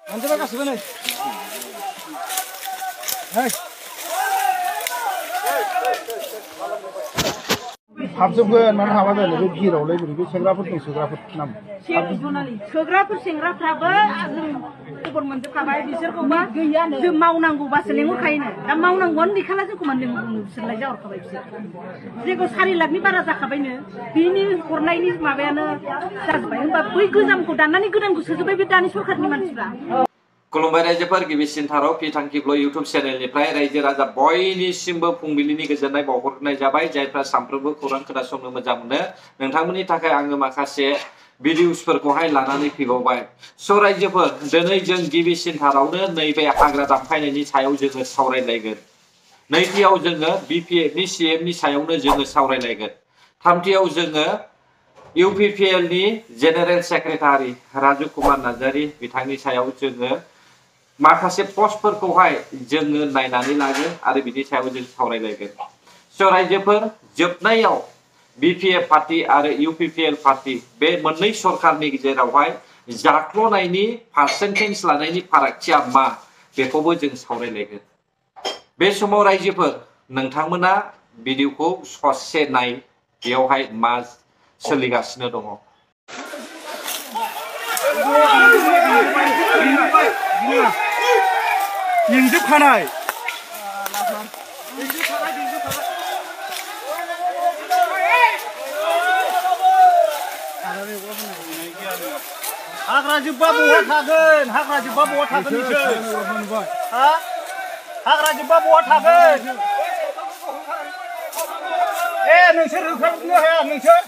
Manjaba kasih mana? Hei. Habsubkan mana hawa dah lebih hero lebih segraput tu segraput nam. Segraput sengraputaba kubur menjadi kabai bisir kuba jom mau nanggu bahasa lengu kaina. Dah mau nangguan di kalah tu kuman lengu selai jauh kabai bisir. Jika sehari lagi bara tak kabai ni, bini korna ini mabeana terbaik. Bui guzam kudan nani gudan gusu sebagai bidani sukat ni manusia. खुलुमबाय रायजोफोर गिबिसिन थाराव फिथांखिब्ल YouTube चेनेलनिफ्राय रायजो राजा बयनिसिमबो फुंबिलिनि गोजोननाय बावहरनाय जाबाय जायफ्रा सानफ्रोमबो खौरां खोनासंनो मोजां मोनो नोंथांमोननि थाखाय आङो माखासे भिडिअसफोरखौहाय लानानै फैबावबाय स' रायजोफोर दिनै जों गिबिसिन थारावनो नैबे हाग्रा दानफायनायनि सायाव जोङो सावरायलायगोन नैथियाव जोङो बिपिएफनि सिएमनि सायावनो जोङो सावरायलायगोन थामथियाव जोङो इउपिपिएलनि जेनेरेल सेक्रेटारि राजु कुमार नार्जारि बिथांनि सायाव जोङो माखासे पस्टफोरखौहाय जोङो नायनानै लागोन आरो बिनि सायाव जों सावरायलायगोन स' रायजोफोर जोबनायाव बिपिएफ पार्टी आरो इउपिपिएल पार्टी बे मोननै सरकारनि गेजेरावहाय जाख्ल'नायनि पार्सेन्टेज लानायनि फारागथिया मा बेखौबो जों सावरायलायगोन बे समाव रायजोफोर नोंथांमोना भिडिअखौ ससे नाय बेयावहाय मा सोलिगासिनो दङ Yingzubखानाय हाग्रा जोब्बा बहा थागोन हाग्रा जोब्बा बहा थागोन नोंसोर हा हाग्रा जोब्बा बहा थागोन नोंसोर होखारनो हाया नोंसोर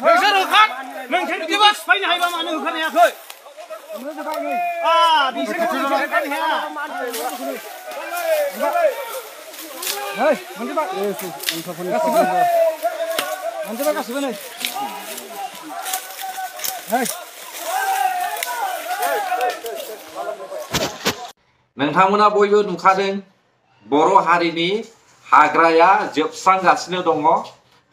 होखार नोंसोर बिदिबा सिफायनो हायोबा मानो होखारनो हायाखै बिसोर होखारनो हाया Hei, manjaba. Manjaba kasih mana? Hei. नोंथांमोना बयबो नुखादों बर' हारिनि हाग्राया जोबस्रांगासिनो दङ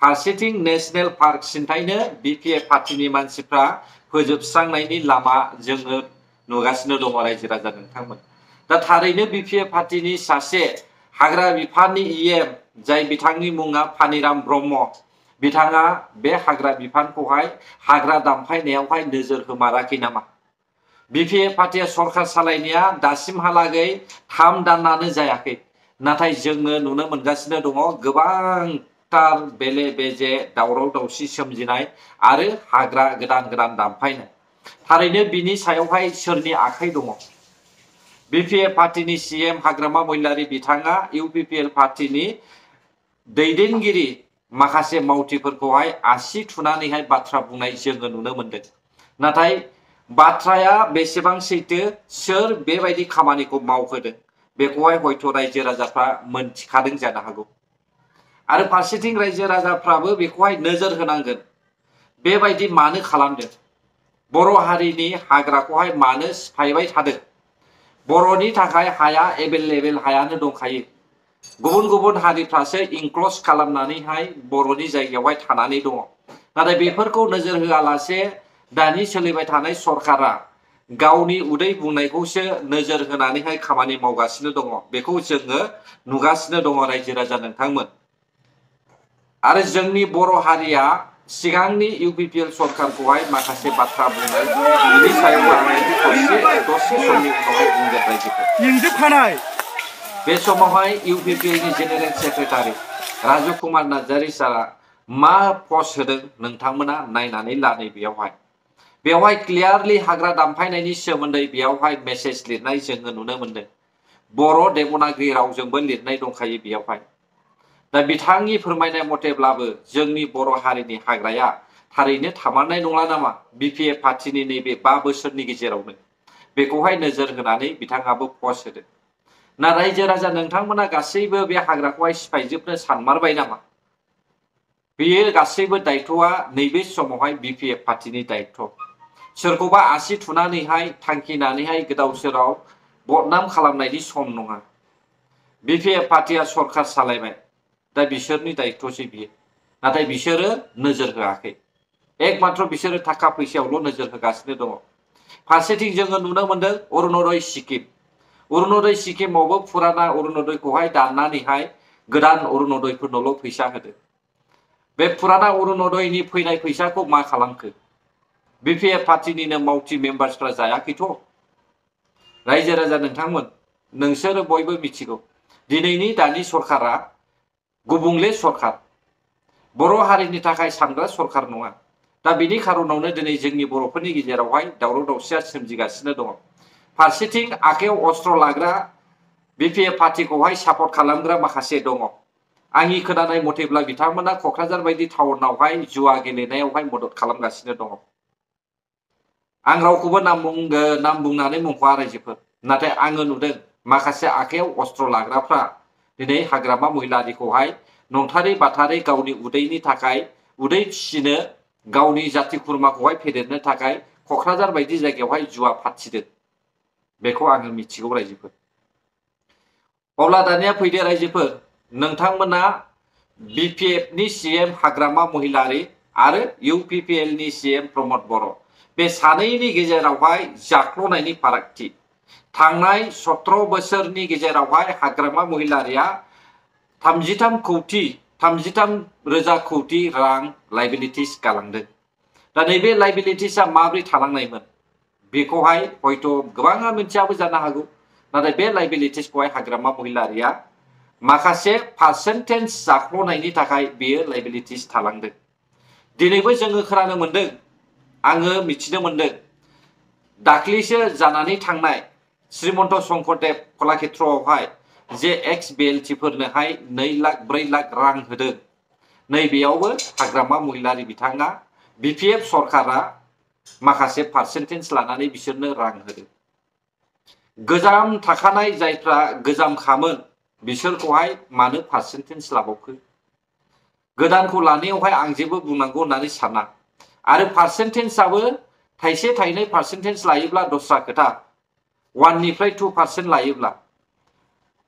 फारसेथिं नेशनेल पार्क सिन्थायनो बिपिएफ पार्टीनि मानसिफ्रा फोजोबस्रांनायनि लामा जोङो नुगासिनो दङ रायजो राजा नोंथांमोन दा थारैनो बिपिएफ पार्टीनि सासे हाग्रा बिफाननि इएम जाय बिथांनि मुङा फानिराम ब्रह्म बिथाङा बे हाग्रा बिफानखौहाय हाग्रा दानफायनायावहाय नोजोर होमाराखै नामा बिपिएफ पार्टीया सरकार सालायनाया दासिमहालागै 3 दानानो जायाखै नाथाय जोङो नुनो मोनगासिनो दङ गोबांथार बेले बेजे दावराव दावसि सोमजिनाय आरो हाग्रा गोदान दानफायनाय थारैनो बिनि सायावहाय सोरनि आखाइ दङ बिपिएफ पार्टीनि सीएम हाग्रामा महिलारि बिथाङा इउपिपिएल पार्टीनि दैदेनगिरि माखासे मावथिफोरखौहाय आसि थुनानैहाय बाथ्रा बुंनाय जोङो नुनो मोनदों नाथाय बाथ्राया बेसेबां सैथो सोर बेबायदि खामानिखौ मावहोदों बेखौहाय हयथ' रायजो राजाफ्रा मोनथिखादों जानो हागौ आरो फारसेथिं रायजो राजाफ्राबो बेखौहाय नोजोर होनांगोन बेबायदि मानो खालामदों बर' हारिनि हाग्राखौहाय मानो सिफायबाय थादों बर'नि थाखाय हाया एभेलेबेल हायानो दंखायो गुबुन हारिफ्रासो इनक्ल'ज खालामनानैहाय बर'नि जायगायावहाय थानानै दङ नाथाय बेफोरखौ नोजोर होआलासे दानि सोलिबाय थानाय सरकारा गावनि उदै बुंनायखौसो नोजोर होनानैहाय खामानि मावगासिनो दङ बेखौ जोङो नुगासिनो दङ रायजो राजा नोंथांमोन आरो जोंनि बर' हारिया सिगांनि इउपिपिएल सरकारखौहाय माखासे बाथ्रा बुंनाय बिनि सायाव दसे समनि उनावहाय बुंगोन रायजोफोर Yingzubखानाय बे समावहाय इउपिपिएलनि जेनेरेल सेक्रेटारि राजु कुमार नार्जारि सारा मा पस्ट होदों नोंथांमोना नायनानै ला बेवहाय क्लियारलि हाग्रा दानफायनायनि सोमोन्दै बेवहाय मेसेज लिरनाय जोङो नुनो मोनदों बर' देबनागरि रावजोंबो लिरनाय दंखायो बेवहाय दा बिथांनि फोरमायनाय मथेब्लाबो जोंनि बर' हारिनि हाग्राया थारैनो थामारनाय नंला नामा बिपिएफ पार्टीनि नैबे 5 बोसोरनि गेजेरावनो बेखौहाय नोजोर होनानै बिथाङाबो पस्ट होदों ना रायजो राजा नोंथांमोना गासैबो बे हाग्राखौहाय सिफायजोबनो सानमारबाय नामा बेयो गासैबो दायथ'आ नैबे समावहाय बिपिएफ पार्टीनि दायथ' सोरखौबा आसि थुनानैहाय थांखिनानैहाय गोदाव सोराव बदनाम खालामनायनि सम नङा बिपिएफ पार्टीया सरकार सालायबाय दा बिसोरनि दायथ'सै बियो नाथाय बिसोरो नोजोर होआखै एकमात्र बिसोरो थाखा फैसायावल' नोजोर होगासिनो दङ फारसेथिं जोङो नुनो मोनदों अरुणोदय स्किम अरुणोदय स्किमावबो फुराना अरुणोदयखौहाय दाननानैहाय गोदान अरुणोदयफोरनोल' फैसा होदों। बे फुराना अरुणोदयनि फैनाय फैसाखौ मा खालामखो? बिपिएफ पार्टिनिनो मावथि मेम्बार्सफ्रा जायाखैथ'। रायजो राजा नोंथांमोन, नोंसोरो बयबो मिथिगौ दिनैनि दानि सरकारा गुबुंले सरकार, बर' हारिनि थाखाय सानग्रा सरकार नङा। दा बिनि खारनावनो दिनै जोंनि बर'फोरनि गेजेरावहाय दावराव दावसिया सोमजिगासिनो दङ। फारसेथिं आखायाव अस्त्र लाग्रा बिपिएफ पार्टिखौहाय सापर्ट खालामग्रा माखासे दङ। आंनि खोनानाय मथेब्ला बिथांमोना क'क्राझार बायदि टाउनावहाय जुवा गेलेनायावहाय मदद खालामगासिनो दङ। आं रावखौबो नाम बुंनानै मुंख'आ रायजोफोर, नाथाय आङो नुदों माखासे आखायाव अस्त्र लाग्राफ्रा दिनै हाग्रामा महिलारिखौहाय नंथारै बाथारै गावनि उदैनि थाखाय उदै फिसिनो, गावनि जाथि खुरमाखौहाय फेदेरनो थाखाय क'क्राझार बायदि जायगायावहाय जुवा फाथिदों। बेखौ आङो मिथिगौ रायजोफोर। अब्ला दानिया फैदो रायजोफोर, नोंथांमोना बिपिएफनि सीएम हाग्रामा महिलारि आरो इउपिपिएलनि सीएम प्रमद बर' बे सानैनि गेजेरावहाय जाख्ल'नायनि फारागथि। थांनाय 17 बोसोरनि गेजेरावहाय हाग्रामा महिलारिया 33,000 कौटि रां लाइबिलिटिस गालांदों। दा नैबे लाइबिलिटिसआ माबोरै थालांनायमोन बेखौहाय हयथ' गोबाङा मिथियाबो जानो हागौ, नाथाय बे लाइबिलिटिसखौहाय हाग्रामा महिलारिया माखासे पार्सेन्टेज जाख्ल'नायनि थाखाय बेयो लाइबिलिटिस थालांदों। दिनैबो जोङो खोनानो मोनदों, आङो मिथिनो मोनदों, दाख्लैसो जानानै थांनाय श्रीमन्त शंकरदेव कलाक्षेत्रआवहाय जे एक्स बिएलटिफोरनोहाय 2 लाख 4 लाख रां होदों। नैबेयावबो हाग्रामा महिलारि बिथाङा बिपिएफ सरकारा माखासे पार्सेन्टेज लानानै बिसोरनो रां होदों। गोजाम थाखानाय जायफ्रा गोजामखामोन बिसोरखौहाय मानो पार्सेन्टेज लाबावखो? गोदानखौ लानायावहाय आं जेबो बुंनांगौ होननानै साना। आरो पार्सेन्टेजआबो थाइसे थाइनै पार्सेन्टेज लायोब्ला दस्रा खोथा, 1 निफ्राय 2% लायोब्ला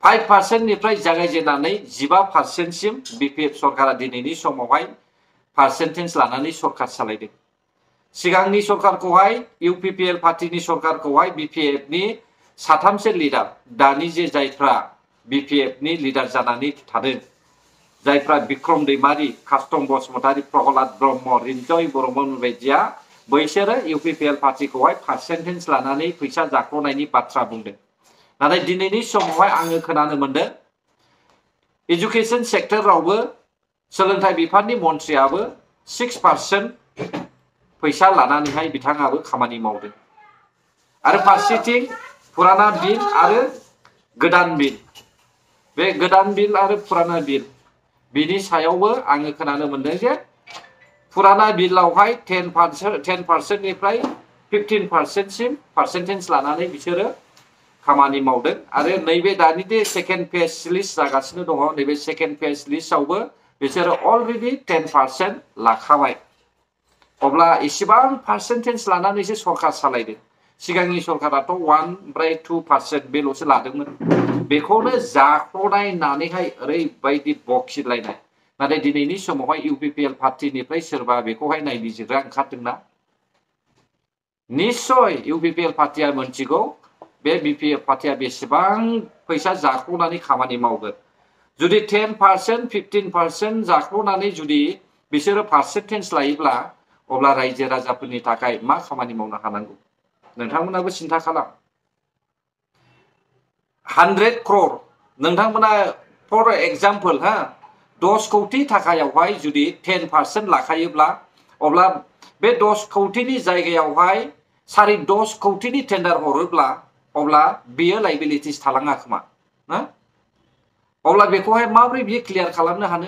5% निफ्राय जागायजेननानै 15% सिम बिपिएफ सरकारा दिनैनि समावहाय पार्सेन्टेज लानानै सरकार सालायदों। सिगांनि सरकारखौहाय इउपिपिएल पार्टिनि सरकारखौहाय बिपिएफनि 3 लिडार, दानि जे जायफ्रा बिपिएफनि लिडार जानानै थादों, जायफ्रा बिक्रम दैमारि, कास्टम बसुमतारी, प्रहलाद ब्रह्म, रिन्जय बर'मोन बायदिया बैसोरो इउपिपिएल पार्टिखौहाय पार्सेन्टेज लानानै फैसा जाख्ल'नायनि बाथ्रा बुंदों। नाथाय दिनैनि समावहाय आङो खोनानो मोनदों एजुकेशन सेक्टरावबो सोलोंथाइ बिफाननि मन्थ्रियाबो 6% फैसा लानानैहाय बिथाङाबो खामानि मावदों। आरो फारसेथिं फुराना बिल आरो गोदान बिल, बे गोदान बिल आरो फुराना बिल बिनि सायावबो आङो खोनानो मोनदों जे फुराना बिलावहाय 10% निफ्राय 15% सिम पार्सेन्टेज लानानै बिसोरो खामानि मावदों। आरो नैबे दानि जे सेकेन्ड फेज लिस्ट जागासिनो दङ, नैबे सेकेन्ड फेज लिस्टआवबो बिसोरो अलरेडि 10% लाखाबाय। अब्ला इसेबां पार्सेन्टेज लानानैसो सरकार सालायदों। सिगांनि सरकाराथ' 1 ओमफ्राय 2% बेल'सो लादोंमोन। बेखौनो जाख्ल'नाय होननानैहाय ओरैबायदि बखिलायनाय। नाथाय दिनैनि समावहाय इउपिपिएल पार्टिनिफ्राय सोरबा बेखौहाय नायबिजिरग्रा ओंखारदोंना? निश्चय इउपिपिएल पार्टिया मोनथिगौ बे बिपिएफ पार्टिया बेसेबां फैसा जाख्ल'नानै खामानि मावगोन। जुदि 10% 15% जाख्ल'नानै जुदि बिसोरो पार्सेन्टेज लायोब्ला अब्ला रायजो राजाफोरनि थाखाय मा खामानि मावनो हानांगौ नोंथांमोनाबो सिन्था खालाम। 100 crore नोंथांमोना फर एग्जाम्पल 10 कौटि थाखायावहाय जुदि 10% लाखायोब्ला अब्ला बे 10 कौटिनि जायगायावहाय 10.5 कौटिनि टेन्डार हरोब्ला अब्ला बियो लाइबिलिटिस थालाङा खोमा ना? अब्ला बेखौहाय माबोरै बियो क्लियार खालामनो हानो?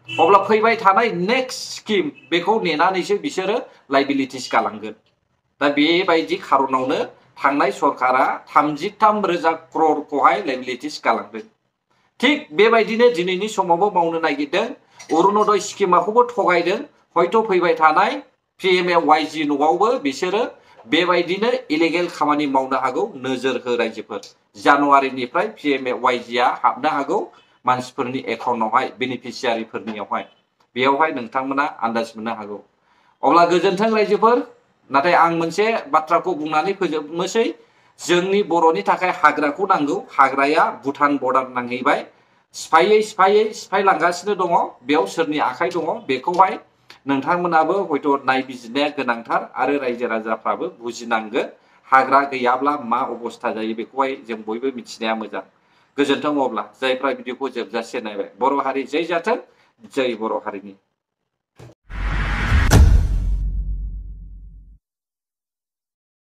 अब्ला फैबाय थानाय नेक्स्ट स्किम बेखौ नेनानैसो बिसोरो लाइबिलिटिस गालांगोन। दा बेबायदि खारनावनो थांनाय सरकारा 33,000 crore लाइबिलिटिस गालांदों। थिग बेबायदिनो दिनैनि समावबो मावनो नागिरदों। अरुणोदय स्किमाखौबो थगायदों। हयथ' फैबाय थानाय PMAYG न'आवबो बिसोरो बेबायदिनो इलिगेल खामानि मावनो हागौ। नोजोर हो रायजोफोर, जानुवारिनिफ्राय PMAYGआ हाबनो हागौ मानसिफोरनि एकाउन्टआवहाय, बेनिफिसियारिफोरनियावहाय। बेयावहाय नोंथांमोना आन्दाज मोननो हागौ। अब्ला गोजोन्थों रायजोफोर। नाथाय आं मोनसे बाथ्राखौ बुंनानै फोजोबनोसै। जोंनि बर'नि थाखाय हाग्राखौ नांगौ हाग्राया भुटान बर्डार नांहैबाय सिफायलांगासिनो दङ बेयाव सोरनि आखाइ दङ बेखौहाय नोंथांमोनाबो हयथ' नायबिजिरनाया गोनांथार आरो रायजो राजाफ्राबो बुजिनांगोन हाग्रा गैयाब्ला मा अबस्था जायो बेखौहाय जों बयबो मिथिनाया मोजां गोजोन्थों अब्ला जायफ्रा भिडिअखौ जोबजासे नायबाय बर' हारि जै जाथों जै बर' हारिनि